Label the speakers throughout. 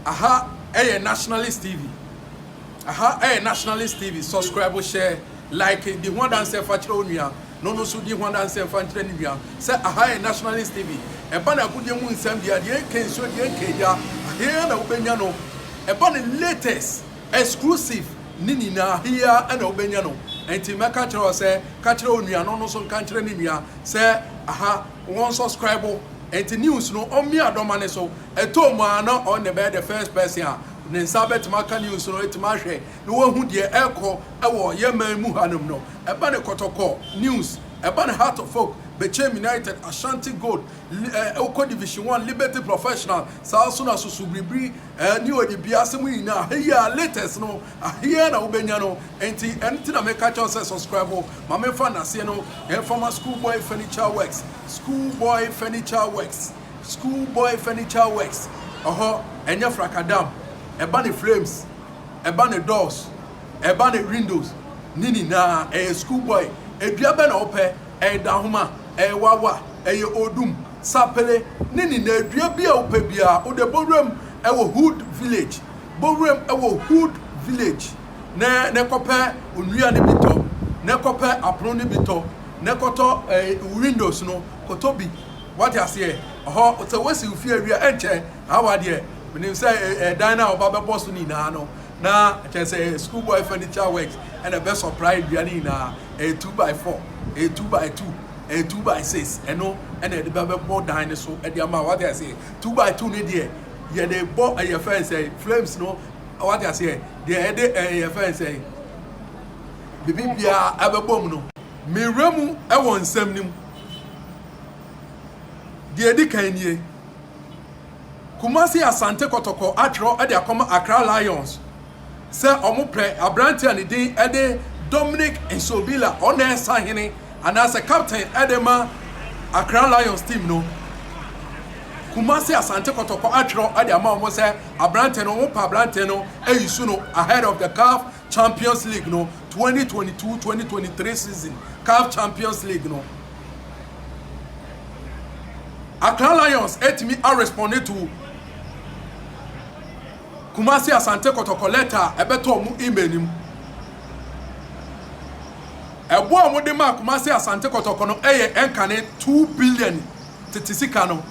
Speaker 1: Aha ɛyɛ Nationalist TV. Aha ɛyɛ Nationalist TV. Subscribe, share, like, di ho adanseɛ fa kyerɛ wo nua na ɔno nso di ho adanseɛ mfa nkyerɛ ne nua sɛ aha yɛ Nationalist TV. Ɛba no agodie mu nsɛm deɛ, deɛ ɛnka nsuo, deɛ ɛnka egya, aheɛ na wobɛnya no. Ɛba no latest, exclusive ne nyinaa, aheɛ na wobɛnya no. Nti mɛka kyerɛ wo sɛ, ka kyerɛ wo nua na ɔno nso nka nkyerɛ ne nua sɛ aha wɔn subscribe. Nti news no ɔmmia dɔma ne so ɛtɔ mu a, na ɔno na ɛbɛyɛ the first person a ne nsa bɛtumi aka news no, ɛtumi ahwɛ na wahu deɛ ɛrekɔ ɛwɔ yɛman mu hanom no. Ɛba ne Kɔtɔkɔ news, ɛba ne Hearts of Oak, Bechem United, Ashanti Gold, ɛwokɔ Division One, Liberty Professional, saa so na soso biribiri ne ɔde biase mu nyinaa, aheyi a latest no, aheɛ na wobɛnya no. Nti ɛno ti na meka kyerɛw sɛ subscribe. Ma memfa naseɛ no ɛmfama School Boy Furniture Works, School Boy Furniture Works, School Boy Furniture Works. Ɛhɔ ɛnyɛ frakadam. Ɛba ne frames, ɛba ne doors, ɛba ne windows ne nyinaa, ɛyɛ School Boy. Edua bɛ na ɔpɛ, ɛyɛ dahoma, ɛyɛ wawa, ɛyɛ odum, sapele ne nyinaa, edua bi a wopɛ biara, wode bɔwuram ɛwɔ Hood Village, bɔwuram ɛwɔ Hood Village na kɔpɛ onua ne bi tɔ, na kɔpɛ apono ne bi tɔ, na kɔtɔ windows no, kɔtɔ bi. Wate aseɛ? Ɛhɔ sɛ wosi fie awia, ɛnkyɛ awa deɛ menim sɛ ɛdan no a ɔba bɛbɔ so nyinaa no, na kyerɛ sɛ School Boy Furniture Works ɛna ɛbɛ supply dua no nyinaa. Ɛyɛ 2 by 4, ɛyɛ 2 by 2, ɛyɛ 2 by 6, ɛno ɛna ɛde bɛ bɛbɔ dan no so ɛde ama. Wate aseɛ? 2 by 2 ne deɛ yɛde bɔ ɛyɛ fɛn sɛ frames no. Wate aseɛ? Deɛ ɛde ɛyɛ fɛn sɛ bibi biara ɛbɛbɔ mu no, mewura mu ɛwɔ nsɛm no mu. Deɛ edi kan nie: Kumasi Asante Kɔtɔkɔ atwerɛ ɛde akɔma Accra Lions sɛ ɔmo pɛ aberante a ne din ɛde Dominic Nsobila. Ɔna ɛsa hene anaasɛ captain ɛde ma Accra Lions team no. Kumasi Asante Kɔtɔkɔ atwerɛ ɛde ama ɔmo sɛ aberante no, ɔmo pɛ aberante no ɛyi su no ahead of the CAF Champions League no, 2022-2023 season CAF Champions League no. Accra Lions etumi arespond to Kumasi Asante Kɔtɔkɔ letter a ɛbɛtɔ ɔmo email nim. Ɛbo a wɔde maa Kumasi Asante Kɔtɔkɔ no ɛyɛ ɛnkane 2 billion tete sika no.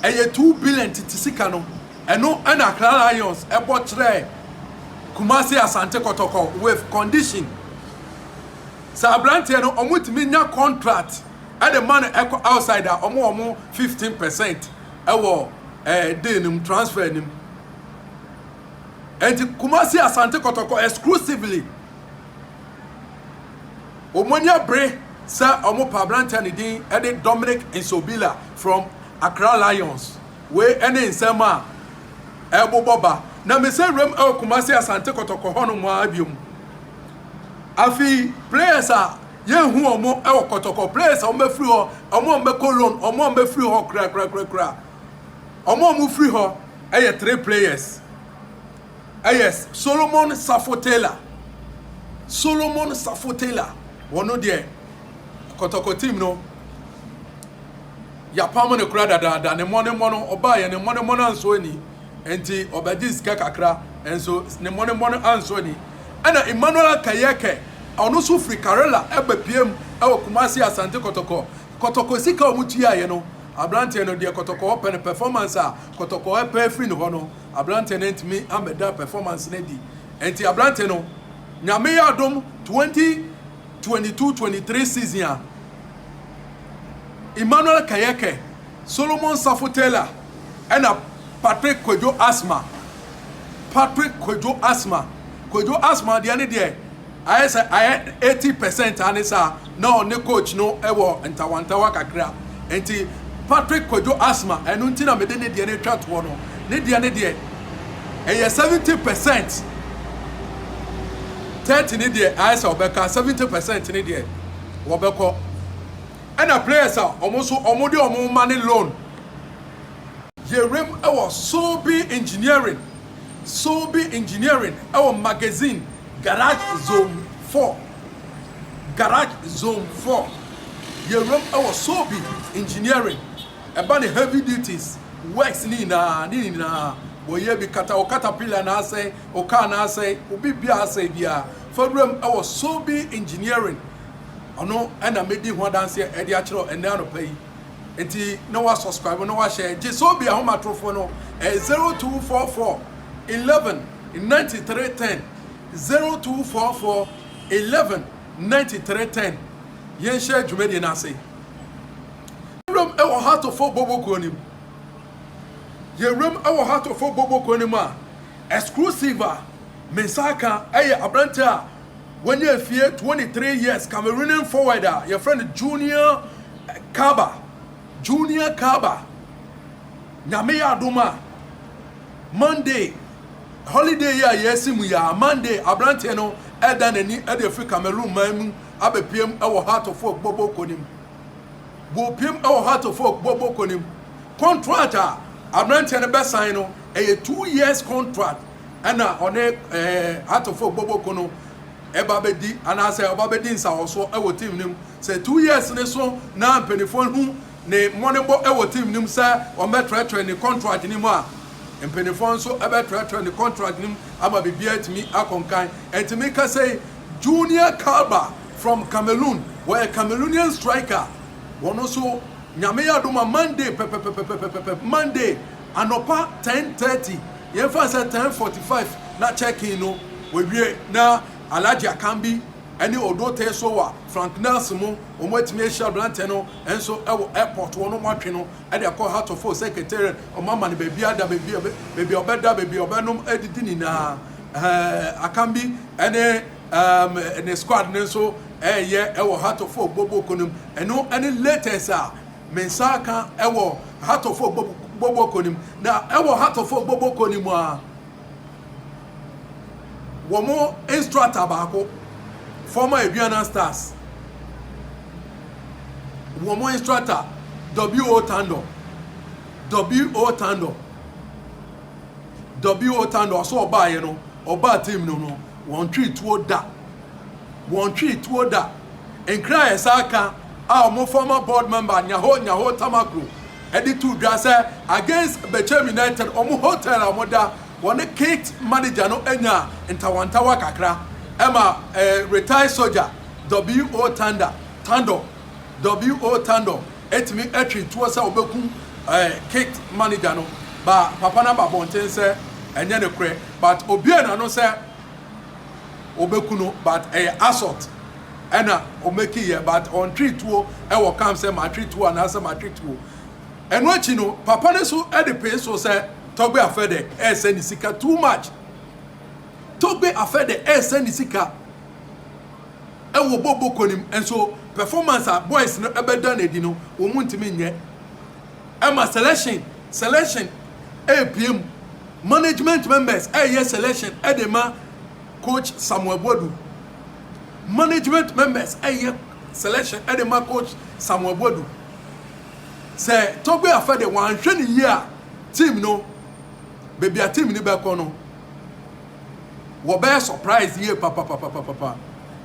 Speaker 1: Ɛyɛ 2 billion tete sika no. Ɛno ɛna Accra Lions ɛbɔ kyerɛ Kumasi Asante Kɔtɔkɔ with condition sɛ aberanteɛ no, ɔmo tumi nya contract ɛde ma no ɛkɔ outside a, ɔmo 15% ɛwɔ deal nim, transfer nim. Nti Kumasi Asante Kɔtɔkɔ exclusively, wɔn ani abere sɛ wɔn pa aberanteɛ ne din ɛde Dominic Nsobila from Accra Lions. Wei ɛne nsɛm a ɛbobɔ ba na mesɛ wuram ɛwɔ Kumasi Asante Kɔtɔkɔ hɔnom a biom. Afei players a yɛnhu wɔn ɛwɔ Kɔtɔkɔ, players a wɔn bɛfiri hɔ, wɔn a wɔn bɛkɔ loan, wɔn a wɔn bɛfiri hɔ korakorakorakora, wɔn a wɔn firi hɔ ɛyɛ three players. Ɛyɛ Solomon Safo Taylor. Solomon Safo Taylor, wɔn deɛ, Kɔtɔkɔ team no yapam ne kora dadaada. Ne mmɔ no ɔbaa yɛ ne mmɔ no anso ani, nti ɔbɛgye sika kakra nso ne mmɔ no anso ani. Ɛna Emmanuel Kayɛkɛ, ɔno nso firi Karela ɛbɛ piem ɛwɔ Kumasi Asante Kɔtɔkɔ. Kɔtɔkɔ sika a wɔn tuaeɛ no, aberanteɛ no deɛ, Kɔtɔkɔ ɔpɛ no performance a Kɔtɔkɔ ɛpɛ firi ne hɔ no, aberanteɛ no ntumi amɛda performance no adi. Nti aberanteɛ no, Nyame yɛ adom, 2022-23 season a, Emmanuel Kayɛkɛ, Solomon Safo Taylor ɛna Patrick Kwadwo Asma. Patrick Kwadwo Asma, Kwadwo Asma deɛ ne deɛ ayɛ sɛ ayɛ 80% ane saa na ɔne coach no ɛwɔ ntawantawa kakra. Nti Patrick Kwadwo Asma, ɛno nti na mede ne deɛ no atwa toɔ no. Ne deɛ ne deɛ ɛyɛ 70%, 30 ne deɛ ayɛ sɛ ɔbɛka 70% ne deɛ wɔbɛkɔ. Ɛna players a ɔmo nso ɔmo de ɔmo ma ne loan, yɛrem ɛwɔ Sobi Engineering. Sobi Engineering ɛwɔ Magazine Garage Zone 4, Garage Zone 4. Yɛrem ɛwɔ Sobi Engineering. Ɛba ne heavy duties, Works ne nyinaa, ne nyinaa wɔyɛ bi kata wo caterpillar na asɛe, wo car na asɛe, wo biribiara asɛe biara. Fa wuram wɔ Sobi Engineering. Ɔno na medi ho adanseɛ ɛde akyerɛ wo ɛnnɛ anɔpa yi. Nti na wa subscribe na wa share. Gye Sobi ahomatorofoɔ no ɛyɛ 0244 11 93 10 0244 11 93 10. Yɛnhyɛ dwumadie no ase. Yɛwuram wɔ Hatofo Bobo kuo no mu. Yɛwuram wɔ Hatofo Bobo kuo no mu a, exclusive a me nsa aka yɛ aberanteɛ a wanya mfie 23 years, Cameroonian forward a yɛfrɛ no Junior Kaba. Junior Kaba. Nyame yɛ adom a, Monday, holiday yi a yɛasi mu yi a, Monday, aberanteɛ no ɛda n'ani de afiri Cameroon man mu abɛpiem wɔ Heart of Oak Bobo kuo no mu. Wɔpiem wɔ Heart of Oak Bobo kuo no mu. Contract a aberanteɛ no bɛsan no, ɛyɛ 2 years contract ɛna ɔne Heart of Oak Bobo kuo no ɛba bɛdi anaasɛ ɔba bɛdi nsawɔsoɔ ɛwɔ team no mu. Sɛ 2 years ne so na mpanimfoɔ hu ne mmɔnebɔ ɛwɔ team no mu sɛ wɔbɛtrɛtrɛ ne contract no mu a, mpanimfoɔ nso ɛbɛtrɛtrɛ ne contract no mu ama biribiara atumi akɔnkan. Ɛntumi kasa yi, Junior Kalba from Cameroon, wɔyɛ Cameroonian striker. Wɔn nso, Nyame yɛ adom a, Monday pɛpɛpɛpɛpɛpɛ, Monday anɔpa 10:30, yɛmfa sɛ 10:45 na check-in no wɔwie, na Alhaji Akambi ɛne Odo Sowa, Frank Nelson mu, wɔn atumi ahyia aberanteɛ no nso ɛwɔ airport. Wɔn mo atwe no ɛde akɔ Heart of Oak Secretariat. Wɔn ama no baabi ada, baabi a ɔbɛda, baabi a ɔbɛnom adidi nyinaa. Akambi ɛne ne squad ne nso ɛyɛ ɛwɔ Heart of Oak Bobo konim. Ɛno ɛne latest a me nsa aka ɛwɔ Heart of Oak Bobo konim. Na ɛwɔ Heart of Oak Bobo konim a, wɔn instructor baako, former Aduana Stars, wɔn instructor W.O. Tando, W.O. Tando, W.O. Tando, ɔso ɔbaayɛ no, ɔbaa team no, wɔn twi tuo da, wɔn twi tuo da. Nkira yɛ saa ka a wɔn former board member Nyaho Nyaho Tamaklo ɛde tu dwa sɛ against Bechem United, wɔn hotel a wɔn da, wɔne kit manager no anya ntawantawa kakra ɛma retired soldier W.O. Tanda Tando, W.O. Tando, etumi atwi tuo sɛ ɔbɛku kit manager no. Ba papa no aba abɔnten sɛ ɛnyɛ ne korɛ, but obiara n'ano sɛ ɔbɛku no, but ɛyɛ assault ɛna ɔmɛki yɛ, but ɔntwi tuo ɛwɔ camp sɛ matwi tuo anaasɛ matwi tuo. Ɛno akyi no, papa no so ɛde pee so sɛ Tɔgbe Afɛdɛ ɛsɛ ne sika too much. Tɔgbe Afɛdɛ ɛsɛ ne sika ɛwɔ bobo konim nso, performance a boys no ɛbɛda n'adi no, wɔn mu ntumi nyɛ. Ɛma selection ɛɛpie mu, management members ɛyɛ selection ɛde ma coach Samuel Boadu. Management members ɛyɛ selection ɛde ma coach Samuel Boadu sɛ Tɔgbe Afɛdɛ wɔanhwɛ ne yie a, team no, beebi a team no bɛkɔ no, wɔbɛyɛ surprise yie papapapapapa.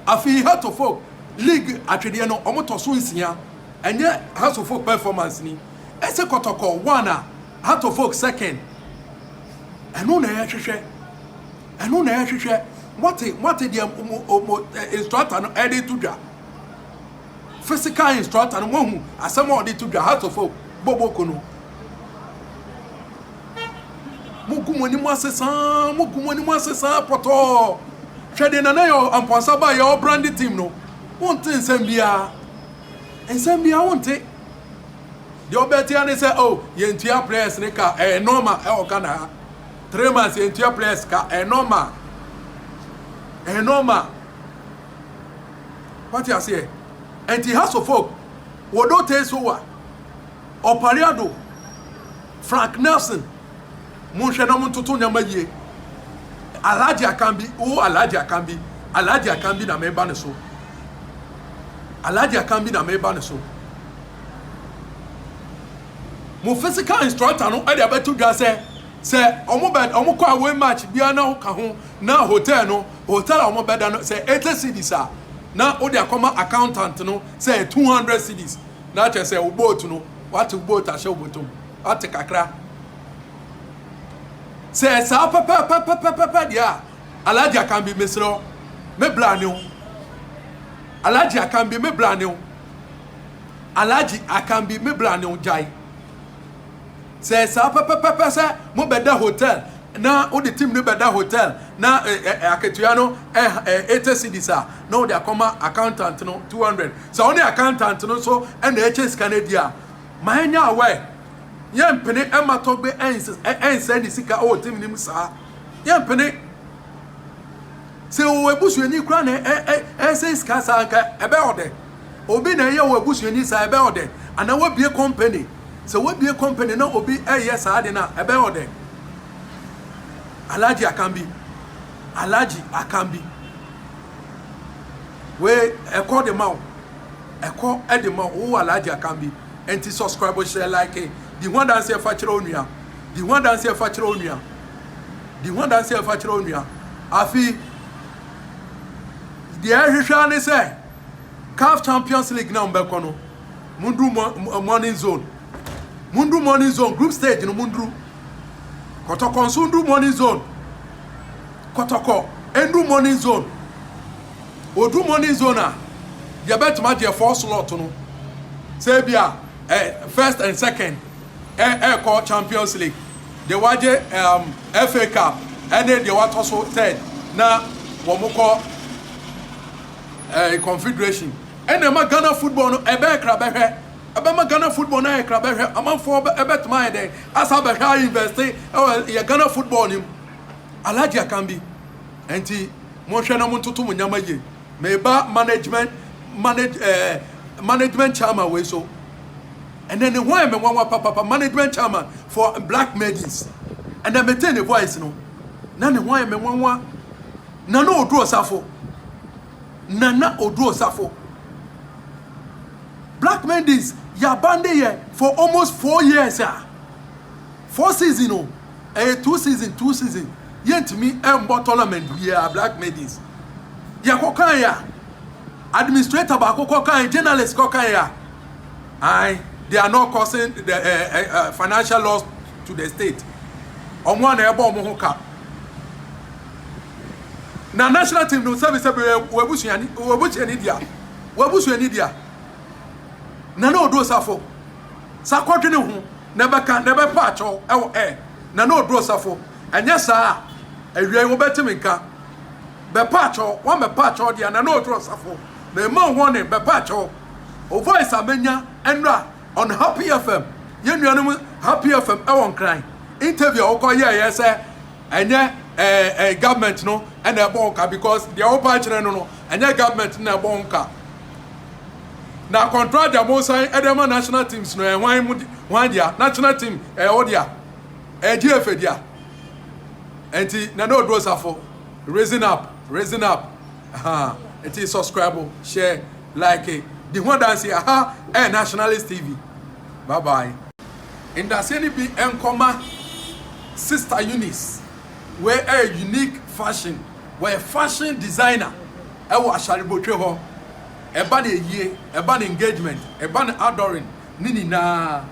Speaker 1: Afei Heart of Oak league atwedeɛ no, wɔn tɔ so nsia. Ɛnyɛ Heart of Oak performance ni ɛsɛ Kɔtɔkɔ one a, Heart of Oak second. Ɛno na ɛhwehwɛ, ɛno na ɛhwehwɛ. Wɔte deɛ mo instructor no ɛde to dwa, physical instructor no, wɔn hu asɛm a ɔde to dwa. Heart of Oak bɔbɔ no, mo gu mo anim ase saa, mo gu mo anim ase saa pɔtɔɔ. Hwɛ deɛ Nana yɛ Ampɔnsa ba yɛ ɔbrand team no, wonte nsɛm biara, nsɛm biara wonte. Deɛ ɔbɛtia ne sɛ, oh, yɛntua players ne ka. Ɛyɛ normal ɛwɔ Ghana ha? 3 months yɛntua players ka, ɛyɛ normal? Ɛyɛ normal? Wate aseɛ? Nti Hearts of Oak, wɔdɔ tee so wa Ɔpareado Frank Nelson, monhwɛ na montoto nneɛma yie. Alhaji Akambi wo, Alhaji Akambi, Alhaji Akambi na meba ne so, Alhaji Akambi na meba ne so. Mo physical instructor no ɛde abɛto dwa sɛ ɔmo bɛ ɔmo kɔ away match biara na ɔka ho na hotel no, hotel a ɔmo bɛda no, sɛ 80 cedis a, na ɔde akɔma accountant no sɛ 200 cedis, na kyerɛ sɛ o boat no wate, o boat ahyɛ o bɔtɔm wate kakra. Sɛ saa pɛpɛpɛpɛpɛpɛ deɛ a, Alhaji Akanbi mesrɛ wo, me bra ne wo. Alhaji Akanbi me bra ne wo. Alhaji Akanbi me bra ne wo gyae. Sɛ saa pɛpɛpɛpɛ sɛ mobɛda hotel na wode team no bɛda hotel na akatua no 80 cedis a na wode akɔma accountant no 200. Sɛ wo ne accountant no nso na ɛkyɛ sika no adi a, ma ɛnyɛ aware. Yɛmpene ɛma Tɔgbe ɛnsɛe ne sika wɔ team no mu saa. Yɛmpene. Sɛ wɔ abusuani koraa na ɛsɛe sika saa nka ɛbɛyɛ ɔdɛ. Obi na ɛyɛ wɔ abusuani saa ɛbɛyɛ ɔdɛ. Anaa wabie company. Sɛ wabie company na obi ɛyɛ saa de no a ɛbɛyɛ ɔdɛ. Alhaji Akanbi. Alhaji Akanbi. Wei ɛkɔ de ma wo. Ɛkɔ de ma wo. Wo Alhaji Akanbi. Enti subscribe, hyɛ like, di ho adanseɛ fa kyerɛ wo nua. Di ho adanseɛ fa kyerɛ wo nua. Di ho adanseɛ fa kyerɛ wo nua. Afi deɛ ɛhwehwɛ ara ne sɛ CAF Champions League na wɔbɛkɔ no, munduru morning zone. Munduru morning zone, group stage no munduru. Kɔtɔkɔ nso nduru morning zone. Kɔtɔkɔ nduru morning zone. Odu morning zone a, yɛbɛtumi agye four slot no. Sɛ ebi a eh, first and second ɛrekɔ Champions League, deɛ wagye um, FA Cup ɛne deɛ watɔ so third na wɔn kɔ eh, Confederation. Ɛna ɛma Ghana football no ɛbɛyɛ kra bɛhwɛ. Ɛbɛma Ghana football no ayɛ kra bɛhwɛ. Amanfoɔ ɛbɛtumi ayɛ dɛn asa bɛhwɛ a invest ɛwɔ yɛ Ghana football no mu. Alhaji Akanbi. Ɛnti monhwɛ na montoto mo nneɛma yie. Meba management manage eh, management chairman wei so. Ɛnɛ ne ho ayɛ me nwanwa papapa management chairman for Black Maidens. Ɛnɛ metee ne voice no na ne ho ayɛ me nwanwa. Nana Odu Osafo. Nana Odu Osafo. Black Maidens yɛabande yɛ for almost 4 years a four season o, ɛyɛ two season, two season, yɛntumi mbɔ tournament biara. Black Maidens yɛkɔ kan yɛ a administrator baako kɔ kan, journalist kɔ kan yɛ a ayi, they are not causing the financial loss to the state. Ɔmo a na ɛbɔ ɔmo ho ka na national team no sɛbi sɛbi wɔ abusuani, wɔ abusuani dia, wɔ abusuani dia. Nana Odo Osafo sakɔdwene ho na ɛbɛka na ɛbɛpa akyɛw ɛwɔ ɛ Nana Odo Osafo. Ɛnyɛ saa a awia yi wɔbɛtumi nka bɛpa akyɛw wɔn bɛpa akyɛw deɛ. Nana Odo Osafo na ɛma wɔn ne bɛpa akyɛw o. Voice a menya ɛnura on Happy FM, yɛn nuanom Happy FM ɛwɔ Nkran, interview a wɔkɔ yɛɛyɛ sɛ ɛnyɛ ɛɛ ɛɛ government no ɛna ɛbɔ wɔn ka, because deɛ wɔpa akyerɛ no, ɛnyɛ government no na ɛbɔ wɔn ka na contract a mo san ɛde ma national teams no ɛhwan mu hwan dea? National team ɛyɛ wɔ dea, ɛyɛ GFA dea. Nti Nana Odo Osafo, raising up, raising up. Nti subscribe, share, like, di ho adanse. Aha ɛyɛ Nationalist TV. Bye bye. Ndaseɛ no bi nkɔma Sister Eunice. Wei ɛyɛ Unique Fashion, wɔyɛ fashion designer ɛwɔ Asharebotwe hɔ. Ɛba no eyie, ɛba no engagement, ɛba no adoring ne nyinaa,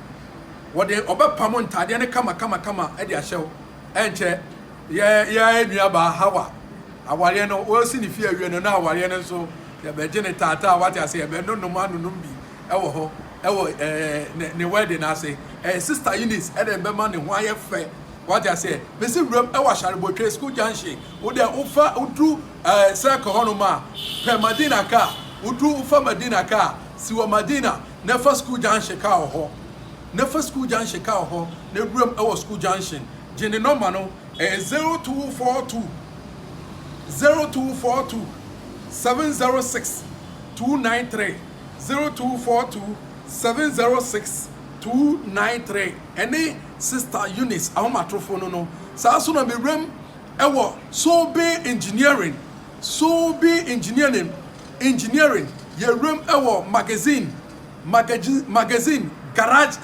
Speaker 1: wɔde ɔbɛpam ntaadeɛ no kama kama kama ɛde ahyɛw. Ɛnkyɛ yɛ yɛ nuabaa Hawa awareɛ no, wɔsi ne fie awie no na awareɛ no nso yɛbɛgye ne taataa, wate ase, yɛbɛnonom anonom bi ɛwɔ hɔ ɛwɔ ne wedding ase. Sister Eunice ɛde bɛma ne ho ayɛ fɛ, wate ase. Bɛsi wuram ɛwɔ Asharebotwe School Junction. Wode wofa woduru circle hɔnom a pɛ Madina car, woduru wofa Madina car si wɔ Madina na fa School Junction car wɔ hɔ, na fa School Junction car wɔ hɔ na wuram ɛwɔ School Junction. Gye ne nɔma no, ɛyɛ 0242 0242 706 293, 0242 706 293. Ɛne Sister Eunice ahomatorofo no. Saa so na mewuram ɛwɔ Sobe Engineering, Sobe Engineering. Yɛwuram ɛwɔ Magazine, Magazine Garage.